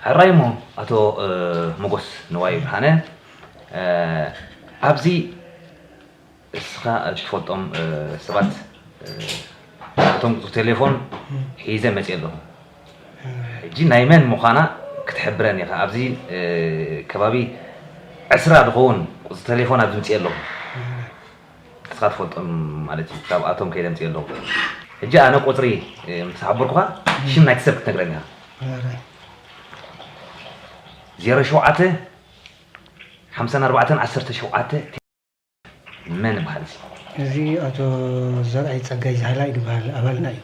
ሕራይ እሞ ኣቶ፣ እ፣ ሞጎስ ንዋይ ብርሃነ፣ እ፣ ኣብዚ እስኻ እትፈልጦም፣ እ፣ ሰባት፣ እ፣ እቶም ቁጽሪ ቴሌፎን ሒዘ መጽየ ኣለኹ። ሕጂ ናይ መን ምዃና ክትሕብረን ኢኻ። ኣብዚ፣ እ፣ ከባቢ ዕስራ ዝኸውን ቁጽሪ ቴሌፎን ኣብዚ ምጽየ ኣለኹ። እስኻ ትፈልጦም ማለት እዩ። ካብኣቶም ከይደ ምጽየ ኣለኹ። ሕጂ ኣነ ቁጽሪ፣ እ፣ ምስ ሓበርኩኻ ሽም ናይቲ ሰብ ክትነግረኒ ኢኻ። ዜሮ ሸውዓተ ሓምሳን ኣርባዕተን ዓሰርተ ሸውዓተ። መን ይበሃል እዚ? እዚ ኣቶ ዘርኣይ ጸጋይ ዛህላይ ዝበሃል ኣባልና እዩ።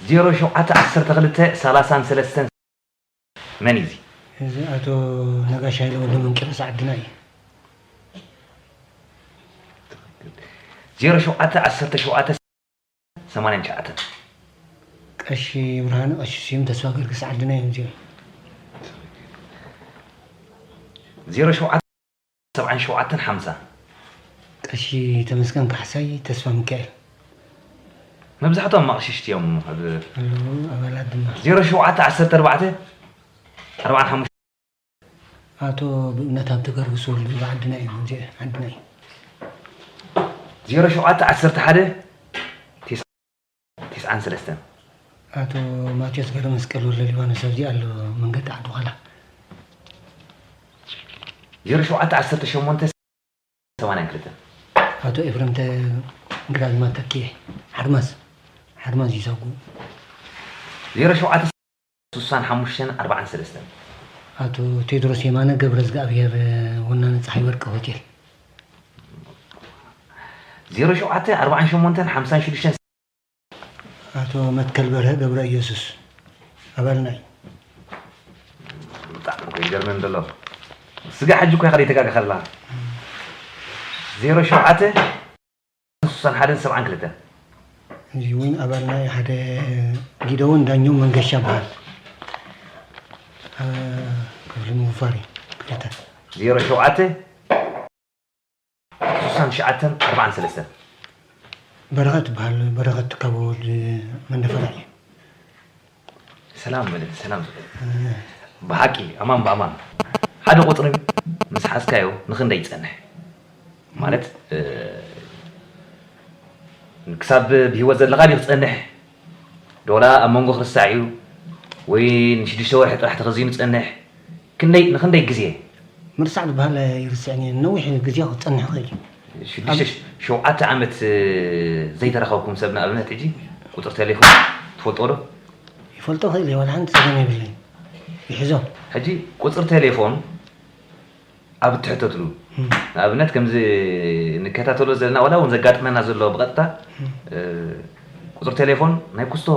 ዜሮ ሸውዓተ ዓሰርተ ክልተ ሰላሳን ሰለስተን። መን እዩ እዚ? እዚ ኣቶ ነጋሽ ሃይለ ወልደ መንቂሮስ ዓድና እዩ። ዜሮ ሸውዓተ ዓሰርተ ሸውዓተ ሰማንያን ትሽዓተን። ቀሺ ብርሃነ፣ ቀሺ ስዩም ተስፋ ገርግስ ዓድና እዮም እዚኦም። ዜሮ ሸውዓተ ሰብዓን ሸውዓተን ሓምሳ። ቀሺ ተመስገን ካሕሳይ ተስፋ ሚካኤል። መብዛሕትኦም ኣቕሽሽቲ እዮም። ኣብ ኣለዉ ኣባላት ድማ። ዜሮ ሸውዓተ ዓሰርተ ኣርባዕተ ኣርባዓን ሓሙሽተን። ኣቶ ብእምነት ሃብተገርግስ ወልዱ ዓድና እዩ፣ እዚ ዓድና እዩ። ዜሮ ሸውዓተ ዓሰርተ ሓደ ቴስዓን ሰለስተን። ኣቶ ማቴዎስ ገብረመስቀል ወልደ ሊባኖስ ኣብዚ ኣሎ፣ መንገዲ ዓዲ ዃላ። ዜሮ ሸውዓተ ዓሰርተ ሸሞንተ ሰማንያን ክልተን። ኣቶ ኤፍሬም ተ-፣ ግራዝማች ተኪኤ ሓድማስ፣ ሓድማስ ይሳጉ። ዜሮ ሸውዓተ ስሳን ሓሙሽተን ኣርባዓን ሰለስተን። ኣቶ ቴድሮስ የማነ ገብረዝግኣብሄር፣ ወናኒ ፀሓይ ወርቂ ሆቴል። ዜሮ ሸውዓተ ኣርባዓን ሸሞንተን ሓምሳን ሽዱሽተን። ኣቶ መትከል በርሀ ገብረ ኢየሱስ ኣባልና እዩ። ብጣዕሚ እኮ ይገርመኒ ዘሎ። ስጋ ሕጂ እኮ ኢኻ ዘይተጋገኻ ዘላ። ዜሮ ሸውዓተ ስሳን ሓደን ሰብዓን ክልተን። እዚ እውን ኣባልና እዩ። ሓደ ጊደውን ዳኘው መንገሻ በሃል። አ፣ ክፍሊ ምውፋሪ ክልተ። ዜሮ ሸውዓተ ስሳን ትሽዓተን ኣርባዓን ሰለስተን። በረኸት በሃል። በረኸት ካብ ወልድ መንደፈራ እዩ። ሰላም በለ፣ ሰላም። እ። ብሓቂ፣ ኣማን ብኣማን። ሓደ ቁጽሪ ምስ ሓዝካዮ ንኽንደይ ይጸንሕ? ማለት፣ እ፣ ክሳብ ብህይወት ዘለኻ ድዩ ክጸንሕ? ዶላ ኣብ መንጎ ክርስታዕ እዩ? ወይ ንሽዱሽተ ወርሒ ጥራሕ ተኸዚኑ ጸንሕ? ክንደይ፣ ንኽንደይ ግዜ? ምርሳዕ ዝበሃል ኣይርስዕን እየ። ነዊሕ ግዜ ክጸንሕ ይኽእል እዩ። ሽዱሽተ፣ ኣብ ሸውዓተ ዓመት፣ እ፣ ዘይተራኸብኩም ሰብ ንኣብነት ሕጂ ቁጽሪ ቴሌፎን ትፈልጦ ዶ? ይፈልጦ ይኽእል እየ፣ ዋላ ሓንቲ ጸገም የብለይን። ይሕዞ። ሕጂ ቁጽሪ ቴሌፎን ኣብ እትሕተትሉ፣ እም። ንኣብነት ከምዚ ንከታተሎ ዘለና ዋላ እውን ዘጋጥመና ዘሎ ብቐጥታ፣ እም። እ፣ ቁጽሪ ቴሌፎን ናይ ኩስቶ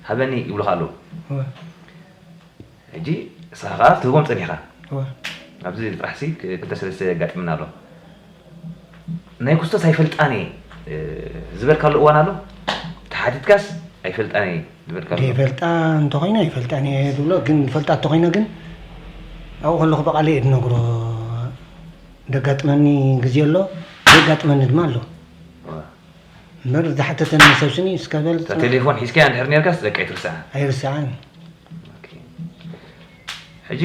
ሃበኒ ይብሉኻ ኣለዉ። እወ። ሕጂ ንስኻ ከኣ ክትህቦም ጸኒሕካ። እወ። ኣብዚ ጥራሕሲ ክ-፣ ክልተ ሰለስተ የጋጥመና ኣሎ። ናይ ኩስቶስ ኣይፈልጣን እየ፣ እ፣ ዝበልካሉ እዋን ኣሎ? ተሓቲትካስ ኣይፈልጣን እየ ዝበልካሉ? ዘይፈልጣ እንተኾይነ ኣይፈልጣን እየ ዝብሎ፣ ግን ዝፈልጣ እንተኾይነ ግን ኣብኡ ከለኹ ብቓለይ እየ ዝነግሮ። ዘጋጥመኒ ግዜ ኣሎ፣ ዘጋጥመኒ ድማ ኣሎ። እወ። እምበር ዝሓተተኒ ሰብ ስኒ እስከ በል እታ ጽናሕ። ቴሌፎን ሒዝካያ እንድሕር ኔርካስ በቃ ኣይትርስዓን? ኣይርስዓን። ኦኬ። ሕጂ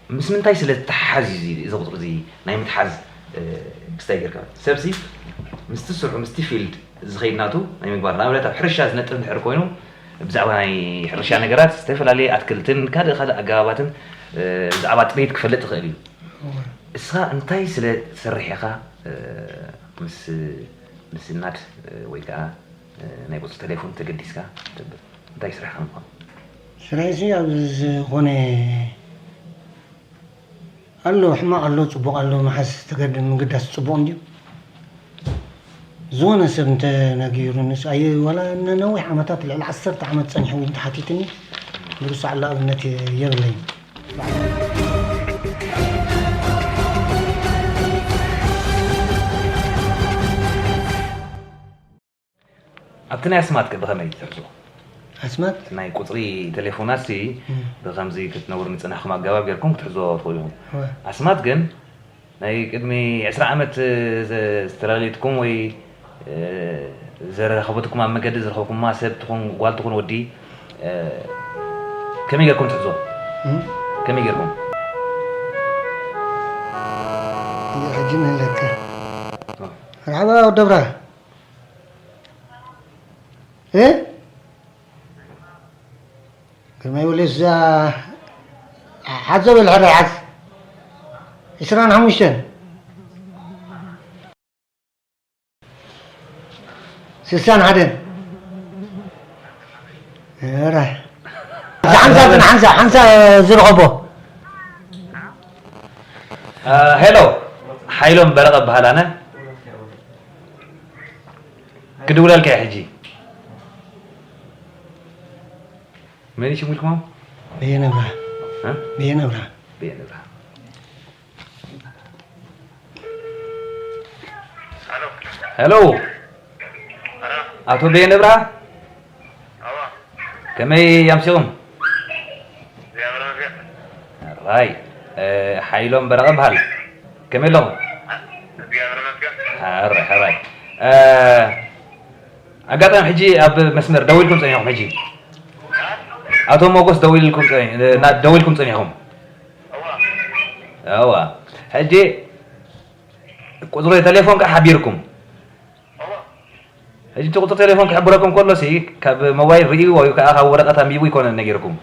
ምስ ምንታይ ስለ ዝተሓሓዝ እዩ እዚ፣ እዚ ቁጽሪ እዚ ናይ ምትሓዝ፣ እ፣ ክስታይ ጌርካ? ሰብሲ ምስቲ ስርሑ፣ ምስቲ ፊልድ ዝኸይድ ናቱ ናይ ምግባር፣ ንኣብነት ኣብ ሕርሻ ዝነጥፍ እንድሕር ኮይኑ ብዛዕባ ናይ ሕርሻ ነገራት፣ ዝተፈላለየ ኣትክልትን ካልእ ካልእ ኣገባባትን፣ እ፣ ብዛዕባ ጥሪት ክፈልጥ ይኽእል እዩ። እወ። እስኻ እንታይ ስለ ትሰርሕ ኢኻ፣ እ፣ ምስ፣ ምስናድ፣ እ፣ ወይ ከዓ፣ እ፣ ናይ ቁጽሪ ቴሌፎን ተገዲስካ ትብል? እንታይ ስራሕኻ ምዃኑ? ስራሕሲ ኣብ ዝኾነ ኣሎ፣ ሕማቕ ኣሎ፣ ጽቡቕ ኣሎ፣ ምሓዝ ተገድ-፣ ምግዳስ ጽቡቕ እንድዩ። ዝኾነ ሰብ እንተነጊሩንስ፣ ኣየ፣ ዋላ ንነዊሕ ዓመታት፣ ልዕሊ ዓሰርተ ዓመት ጸኒሐ እውን ተሓቲትኒ፣ ዝርሳዕ ኣሎ ኣብነት የብለይን። ኣብቲ ናይ ኣስማት ከ ብኸመይ ትሕዝዎ? ኣስማት? ናይ ቁጽሪ ቴሌፎናትሲ እም። ብኸምዚ ክትነግሩኒ ዝጸናሕኩም ኣገባብ ጌርኩም ክትሕዝዎ ትኽእሉ ኢኹም። እወ። ኣስማት ግን ናይ ቅድሚ ዕስራ ዓመት ዘ-፣ ዝተላለየትኩም ወይ፣ እ፣ ዘረኸበትኩም ኣብ መገዲ ዝረኸብኩማ ሰብ ትኹን ጓል ትኹን ወዲ እ፣ ከመይ ጌርኩም ትሕዝዎ? እም? ከመይ ጌርኩም? ሕጂ ንህለካ። እ። መርሓባ ወዲ ኣብርሃ። እ? ግርማይ ወለስ እዛ ሓዞ በል ሕራይ ሓዝ። ዕስራን ሓሙሽተን። ስሳን ሓደን። ኧረ። ሓንሳ፣ ሓንሳ፣ ሓንሳ ዝረኸቦ። አ፣ ሄሎ፣ ሓይሎም በረቐ እበሃል ኣነ። ክድውለልካ እየ ሕጂ። መን እዩ ሽሙ ኢልኩሞ? በየነ ብርሃ። እ? በየነ ብርሃ። በየነ ብርሃ። ሄሎ። ኣቶ በየነ ብርሃ። ከመይ ኣምሲኹም? ራይ፣ እ፣ ሓይሎም በረቐ በሃል። ከመይ ኣለኹም? ሕራይ፣ ሕራይ። እ፣ ኣጋጣሚ ሕጂ ኣብ መስመር ደዊልኩም ጸኒሕኩም ሕጂ። ኣቶ ሞጎስ ደዊልኩም ጸኒ-፣ ና-፣ ደዊልኩም ጸኒሕኩም። እዋ። ሕጂ ቁጽሪ ቴሌፎን ከኣ ሓቢርኩም። ሕጂ እቲ ቁጽሪ ቴሌፎን ክሕብረኩም ከሎ ሲ ካብ ሞባይል ርእዩ ወይ ከኣ ካብ ወረቐት ኣንቢቡ ይኮነን ነጊርኩም።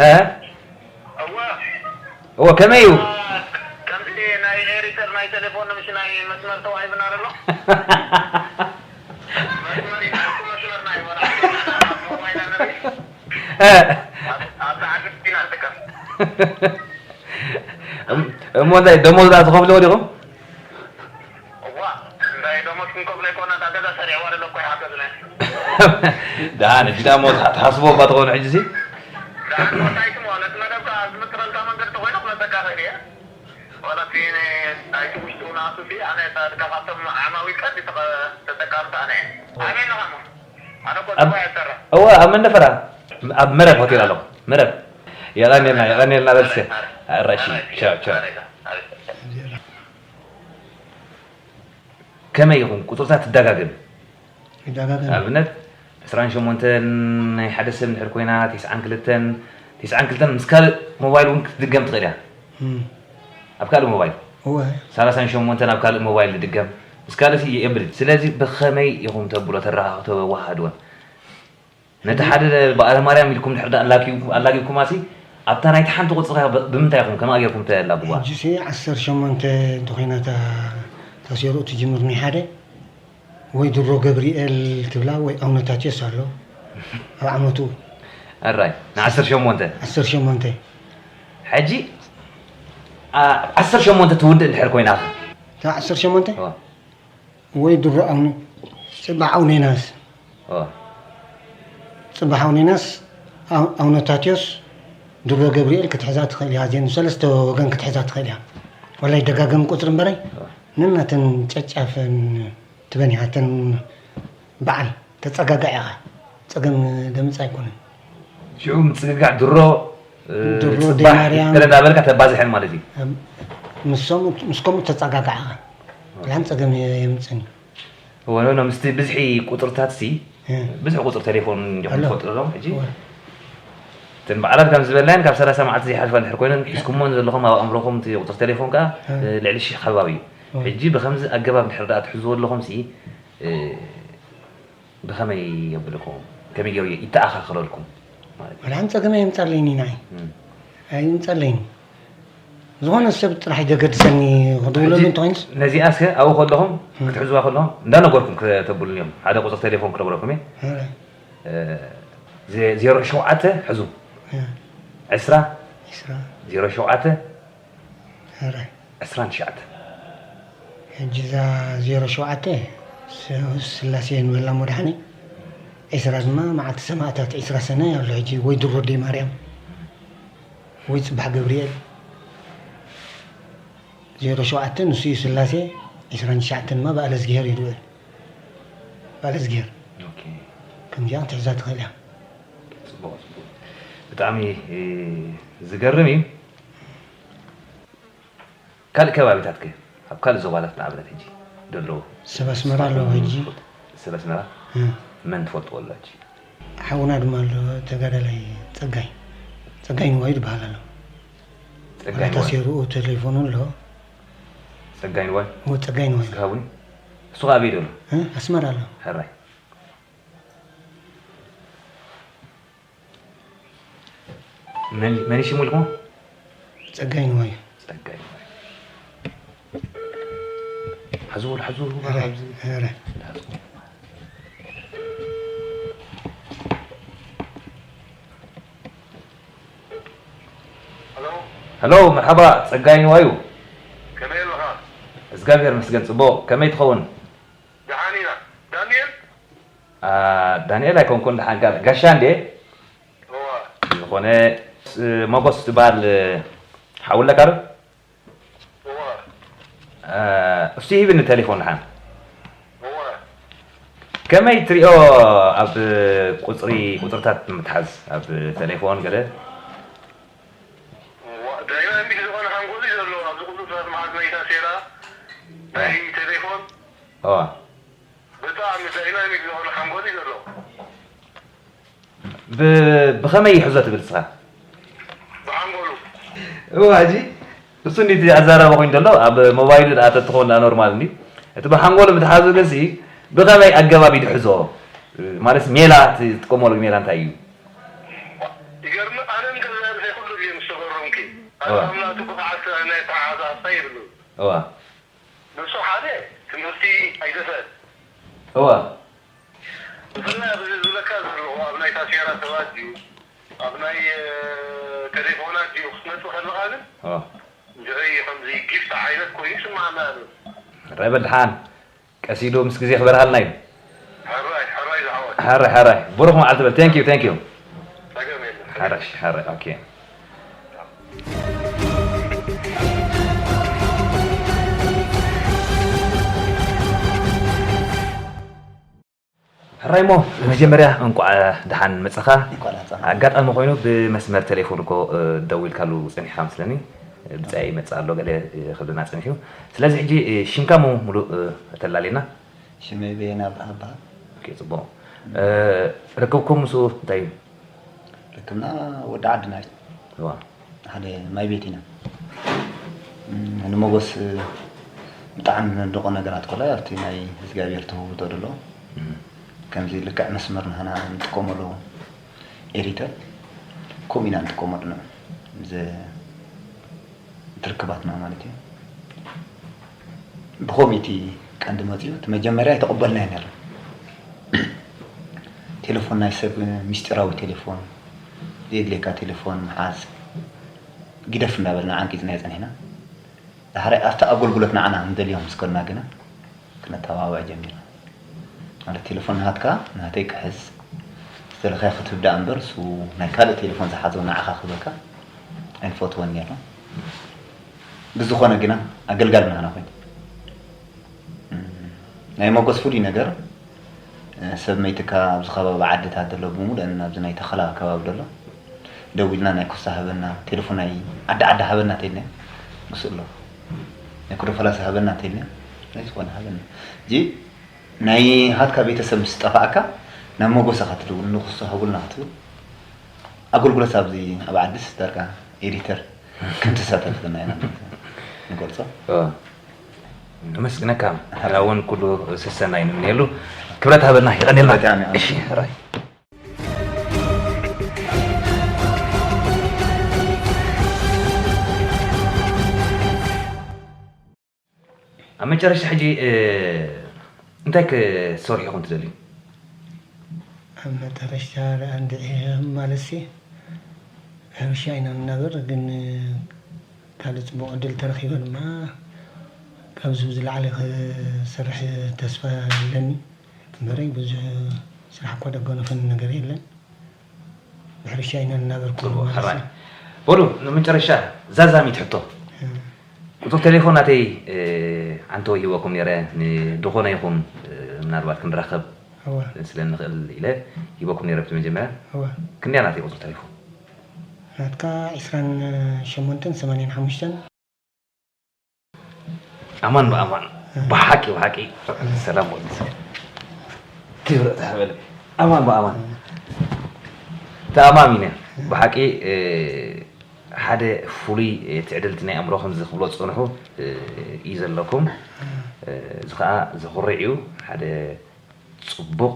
እ? እወ፣ ከመይ እዩ? ከምዚ ናይ ኤሪተር ናይ ቴሌፎን ምሽ ናይ መስመር ተዋሂብና ኣሎ። መስመር እዩ፣ መስመር ናይ ወላ ሞባይል ኣለኒ። እ። ኣብ፣ ኣብ ሰዓት ስቲና ንጥቀም። እም-፣ እሞ እንታይ ደሞዝ ደኣ ትኸፍልዎ ዲኹም? እዋ፣ እንታይ ደሞዝ ክንከፍሎ ኣይኮና፣ እታ ገዛ ሰሪዕዋ ደሎ እኮ ይሓገዝና። ደሓን፣ ሕጂ ደኣ እሞ ትሓ-፣ ትሓስቦ እኳ ትኾኑ ሕጂ ሲ? ደሓን፣ እሞ እንታይ ስሞ፣ ነቲ መደብ ከኣ ዝምጥረልካ መንገዲ ተኾይኑ ክመጸካ እኽእል እየ። ዋላ እቲ ን-፣ ናይቲ ውሽጡ ናቱ ሲ፣ ኣነ እታ ካብቶም ዓማዊል ቀንዲ ተቐ-፣ ተጠቃምቲ ኣነ እየ። ኣበይ ኣለኻ እሞ? ኣነ እኮ ኣብ፣ ጽቡቕ እየ ዝሰርሕ። እወ፣ ኣብ መንደፈራ፣ ኣብ መረብ ሆቴል ኣለኹ። መረብ። የቐንየልና፣ የቐንየልና በል እስከ። ኣረ፣ ኣረ፣ እሺ፣ ኣረ፣ ቻው፣ ቻው። ኣረ፣ ኣረ። ከመይ ኢኹም? ቁጽርታት ትደጋገም። ይደጋገም። ንኣብነት፣ ዕስራን ሸሞንተን ናይ ሓደ ሰብ እንድሕር ኮይና፣ ተስዓን ክልተን፣ ተስዓን ክልተን ምስ ካልእ ሞባይል እውን ክትድገም ትኽእል እያ። እም። ኣብ ካልእ ሞባይል። እወ። ሰላሳን ሸሞንተን ኣብ ካልእ ሞባይል ዝድገም፣ ምስ ካልእ የብል። ስለዚ ብኸመይ ኢኹም ተብሎ ተረኻ-፣ ተወሃሃድወን? ነቲ ሓደ በዓለ ማርያም ኢልኩም ድሕር ደኣ ኣላጊብኩም-፣ ኣላጊብኩማሲ፣ ኣብታ ናይቲ ሓንቲ ቁጽሪ ከ ብ-፣ ብምንታይ ኢኹም ከምኣ ጌርኩም ተላግብዋ? ሕጂሲ ዓሰርተ ሸሞንተ እንተኾይና እታ፣ እታ ሴርኡ ትጅምር ናይ ሓደ፣ ወይ ድሮ ገብርኤል ትብላ፣ ወይ ኣቡነ ታቴዎስ ኣሎ፣ ኣብ ዓመቱ። ኣራይ፣ ንዓሰርተ ሸሞንተ። ዓሰርተ ሸሞንተ። ሕጂ፣ ኣ-፣ ዓሰርተ ሸሞንተ ትውድእ እንድሕር ኮይና ከ? እታ ዓሰርተ ሸሞንተ? እዋ። ወይ ድሮ ኣውነ-፣ ጽባሕ ኣውነ ዮናስ። ኦ። ጽባሕ ኣውነ ዮናስ፣ ኣው-፣ ኣውነ ታቴዎስ፣ ድሮ ገብርኤል ክትሕዛ ትኽእል እያ። እዚአን ሰለስተ ወገን ክትሕዛ ትኽእል እያ። ዋላ ይደጋገም ቁጽሪ እምበረይ፣ ኦ። ነናተን ጨጫፈን ትበን ኢኻ። እተን በዓል ተጸጋጋዕ ኢኻ። ጸገም ደምጽ ኣይኮነን። ሽዑ ምጽግጋዕ ድሮ፣ እ፣ ድሮ ጽባሕ ደይ ማርያም። ገለ እንዳበልካ ተባዝሐን ማለት እዩ። እም፣ ምስ ሰሙ-፣ ምስ ከምኡ ተጸጋጋዕኻ። ላን ጸገም የ-፣ የምጽእን እዩ። እወ፣ ኖ፣ ኖ፣ ምስቲ ብዝሒ ቁጽርታት ሲ፣ እ። ብዝሒ ቁጽሪ ቴሌፎን እንዲኹም ኣሎ። ትፈልጡ ዘለኹም ሕጂ? እወ። እተን በዓላት ከም ዝበልናየን ካብ ሰላሳ መዓልቲ ዘይሓልፋ እንድሕር ኮይነን ሒዝኩሞን ዘለኹም ኣብ ኣእምሮኹም እቲ ቁጽሪ ቴሌፎን ከኣ፣ እ። እ፣ ልዕሊ ሺሕ ከባቢ እዩ። እወ። ሕጂ ብኸምዚ ኣገባብ እንድሕር ደኣ ትሕዝዎ ኣለኹም ሲ፣ እ፣ ብኸመይ የብልኩም? ከመይ ገይሩ ይተኣኻኸለልኩም ማለት እዩ? ወላ ሓንቲ ጸገም ኣየምጻለይን እዩ ንዓይ። እም። ኣየምጻለይን። ዝኾነ ሰብ ጥራሕ እዩ ዘገድሰኒ፣ ክድውለሉ ነዚ-፣ እንተኾይንስ። ነዚኣስ ኣብኡ ከለኹም፣ እም። ክትሕዝዋ ከለኹም፣ እንዳነገርኩም ከተብሉኒ እዮም። ሓደ ቁጽሪ ቴሌፎን ክነግረኩም እየ። እም። እ፣ ዜ-፣ ዜሮ ሸውዓተ ሕዙ። እም። ዕስራ። ዕስራ። ዜሮ ሸውዓተ። እረ። ዕስራን ትሽዓተ። ሕጂ እዛ ዜሮ ሸውዓተ ስ-፣ ስላሴ ንበላ እሞ ደሓነይ። ዕስራ ድማ መዓልቲ ሰማእታት፣ ዕስራ ሰነ ኣሎ ሕጂ፣ ወይ ድሮ ኣደይ ማርያም፣ ወይ ጽባሕ ገብርኤል። ዜሮ ሸውዓተ ንሱ እዩ ስላሴ፣ ዕስራን ትሽዓተ ድማ በዓለ እዝግሄር እዩ ዝውዕል። በዓለ እዝግሄር። ኦኬ። ከምዚኣ ክትሕዛ ትኽእል እያ። ጽቡቕ፣ ጽቡቕ። ብጣዕሚ፣ እ፣ ዝገርም እዩ። ካልእ ከባቢታት ከ? ኣብ ካልእ ዞባታት ንኣብነት ሕጂ ደለዉ? ሰብ ኣስመራ ኣለዉ ሕጂ። ሰብ ኣስመራ? እ። መን ትፈልጥዎ ኣላችሁ? ሓውና ድማ ኣሎ ተጋዳላይ ጸጋይ ጸጋይ ንዋይ ዝበሃል ኣሎ። ጸጋይ ታሴሩኡ ቴሌፎኑ ኣሎ። ጸጋይ ንዋይ ዎ ጸጋይ ንዋይ እስኪ ሃቡኒ። እሱ ከ ኣበይ ደሎ? እ? ኣስመራ ኣሎ። ሕራይ መን መን ሽሙ ኢልኩም? ጸጋይ ንዋይ ጸጋይ ንዋይ። ሓዙ ሓዙ ኧረ፣ ኣብዚ ኧረ። ሄሎ መርሓባ ጸጋይ ንዋዩ። ከመይ ኣለኻ? እግዚኣብሔር መስገን ጽቡቕ። ከመይ ትኸውን? ደሓን ኢና። ዳንኤል? ዳንኤል ኣይኮንኩን ደሓን ጋር ጋሻ እንዴ? እዋ። ዝኾነ ሞጎስ ትበሃል ሓውለካ ዶ? እዋ። እሱ ሂብኒ ቴሌፎን ደሓን። እዋ። ከመይ ትሪኦ ኣብ ቁፅሪ ቁፅርታት ምትሓዝ ኣብ ቴሌፎን ገለ? እዋ። ዳይናሚክ ዝኾነ ሓንጎል እዩ ዘለዎ ኣብዚ ቁፅርታት መዓዝ ናይ ታሴራ ናይ ቴሌፎን እዋ። ብጣዕሚ ዳይናሚክ ዝኾነ ሓንጎል እዩ ዘለዎ። ብ- ብኸመይ ይሕዞ ትብል ንስኻ? ብሓንጎሉ እዋ ሕጂ እሱ እንዲ ኣዛራቢ ኮይኑ ዘሎ ኣብ ሞባይሉ ደኣ ተትኸውን ደኣ ኖርማል እንዲ እቲ ብሓንጎሉ ምትሓዙ ግንሲ ብኸመይ ኣገባብ ይድሕዞ ማለት ሜላ ትጥቀመሉ ሜላ እንታይ እዩ? ይገርም ኣነ ንገዛ ርእሰይ ኩሉ ግዜ ምስ ተገረምኩ እዋ። ኣምላቱ ብቕዓት ናይ ተሓዛዝታ የብሉ እዋ ንሱ ሓደ ትምህርቲ ኣይደፈን እዋ ብፍላይ ኣብዚ ዝብለካ ዘለኹ ኣብ ናይ ታሴራ ሰባት ድዩ ኣብ ናይ ቴሌፎናት ድዩ ክትመፅእ ከለኻ ግን እዋ እንድዒ ከምዚ ጊፍት ዓይነት ኮይኑ ይስማዓና ኣሎ ራይ በል ደሓን ቀስ ኢሉ ምስ ግዜ ክበርሃልና እዩ ሕራይ ሕራይ ዝሓወት ሓራይ ሓራይ ብሩኽ መዓልቲ በል thank you thank you ፀገም የለን ሓራሽ ሓራይ okay ሕራይ እሞ ብመጀመርያ እንቋዕ ደሓን መጻኻ እንኳዕ ደሓን ጸኻ። ኣጋጣሚ ኮይኑ ብመስመር ቴሌፎን እኮ ደዊልካሉ ጸኒሕካ መስለኒ ብጻይ ይመጽእ ኣሎ ገለ ክብለና ጸኒሑ ስለዚ ሕጂ ሽምካ ሞ ሙሉእ ተላሌና ሽመይ በየነ ኣብርሃ እበሃል። ኦኬ ጽቡቕ ርክብኩም ምስኡ እንታይ እዩ ርክብና ወዲ ዓድና እዩ እዋ ሓደ ማይ ቤት ኢና ንመጎስ ብጣዕሚ ነድንቆ ነገራት ከሎ ኣብቲ ናይ እግዚኣብሔር ተውህቦ ዘሎ ከምዚ ልክዕ መስመር ንህና ንጥቀመሉ ኤዲተር ከምኡ ኢና ንጥቀመሉ ንዕ እቲ ርክባትና ማለት እዩ ብኸምኡ እቲ ቀንዲ መፅኡ እቲ መጀመርያ ኣይተቐበልናዮ ነርና ቴሌፎን ናይ ሰብ ሚስጢራዊ ቴሌፎን ዘየድልየካ ቴሌፎን ምሓዝ ግደፍ እንዳበልና ዓንቂፅናዮ ፀኒሕና ዳሕራይ ኣብቲ ኣገልግሎት ንዓና ንደልዮ ምስ ኮንና ግና ክነተባብዕ ጀሚርና ማለት ቴሌፎን ናትካ ናተይ ክሕዝ ዝተለኻዮ ክትህብ ደኣ እምበር እሱ ናይ ካልእ ቴሌፎን ዝሓዞ ንዓኻ ክህበካ ኣይንፈትዎን ነርና ብዝኾነ ግና ኣገልጋሊ ናህና ኮይኑ ናይ መጎስ ፍሉይ ነገር ሰብ መይትካ ኣብዚ ከባቢ ዓድታት ዘሎ ብምሉእን ኣብዚ ናይ ተኸላ ከባቢ ዘሎ ደዊልና ናይ ኮስታ ሃበና ቴሌፎን ናይ ዓዲ ዓዲ ሃበና ተይልና ምስ ኣሎ ናይ ኩዶ ፈላሲ ሃበና ተይልና ናይ ዝኾነ ሃበና እዚ ናይ ሃትካ ቤተሰብ ምስ ጠፋእካ ናብ መጎስ ኢኻ ትድውል ንኩስቶ ሃቡልና ክትብል ኣገልግሎት ኣብዚ ኣብ ዓድስ ዳርጋ ኤዲተር ከም ተሳተፍትና ኢና ንገልጾ ነመስግነካ ሕራ እውን ኩሉ ሰሰናይ ንምንየሉ ክብረት ሃበና ይቐንልና ብጣዕሚ ኣሜን። እሺ ሕራይ ኣብ መጨረሻ ሕጂ እንታይ ክትሰርሑ ኢኹም ትደልዩ ኣብ መጨረሻ ደኣ እንድዒ ማለትሲ ሕርሻ ኢና ንናበር ግን ካልእ ፅቡቕ ዕድል ተረኺበ ድማ ካብዚ ዝለዓለ ክሰርሕ ተስፋ ኣለኒ እምበረይ ብዙሕ ስራሕ እኳ ደገነፈኒ ነገር የለን ብሕርሻ ኢና ንናበር ኩሉ ማለት ሕራይ እዩ በሉ ንመጨረሻ ዛዛሚት ሕቶ ቁፅሪ ቴሌፎን ናተይ ዓንተወ ሂበኩም ነረ ንድኾነ ይኹም ምናልባት ክንራኸብ እወ ስለ ንኽእል ኢለ ሂበኩም ነረ ብቲ መጀመርያ እወ ክንደያ ናተይ ቁፅሪ ቴሌፎን ናትካ ዒስራን ሸሞንተን ሰማንያን ሓሙሽተን ኣማን ብኣማን ብሓቂ ብሓቂ ሰላም ወዲ ሰብ ክብረት ሃበለ ኣማን ብኣማን ተኣማሚነ። ብሓቂ ሓደ ፍሉይ ትዕድልቲ ናይ ኣእምሮ ከምዚ ክብሎ ዝጸንሑ እዩ ዘለኩም። እዚ ከዓ ዘኹርዕ እዩ። ሓደ ጽቡቕ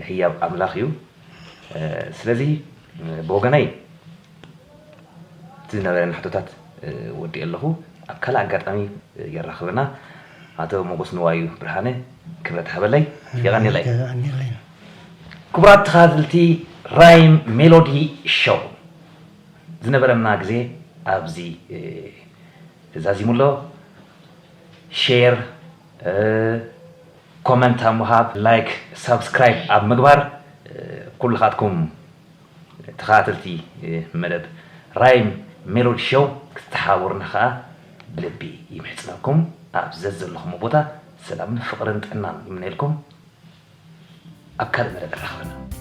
ህያብ ኣምላኽ እዩ። ስለዚ ብወገነይ እቲ ዝነበረኒ ሕቶታት ወዲእ ኣለኹ። ኣብ ካልእ ኣጋጣሚ የራኽበና። ኣቶ ሞጎስ ንዋዩ ብርሃነ ክብረት ሃበለይ። የቐንየለይ። ክቡራት ተኸታተልቲ ራይም ሜሎዲ ሾው፣ ዝነበረና ግዜ ኣብዚ ተዛዚሙ ኣሎ። ሼር፣ ኮመንት ኣብ ምሃብ፣ ላይክ፣ ሳብስክራይብ ኣብ ምግባር ኩልኻትኩም ተኸታተልቲ መደብ ራይም ሜሎዲ ሾው ክትተሓባበሩና ከዓ ብልቢ ይምሕጽነኩም። ኣብ ዘዘለኹም ቦታ ሰላምን ፍቕርን ጥዕናን ይምነየልኩም። ኣብ ካልእ መደብ ንራኸበና።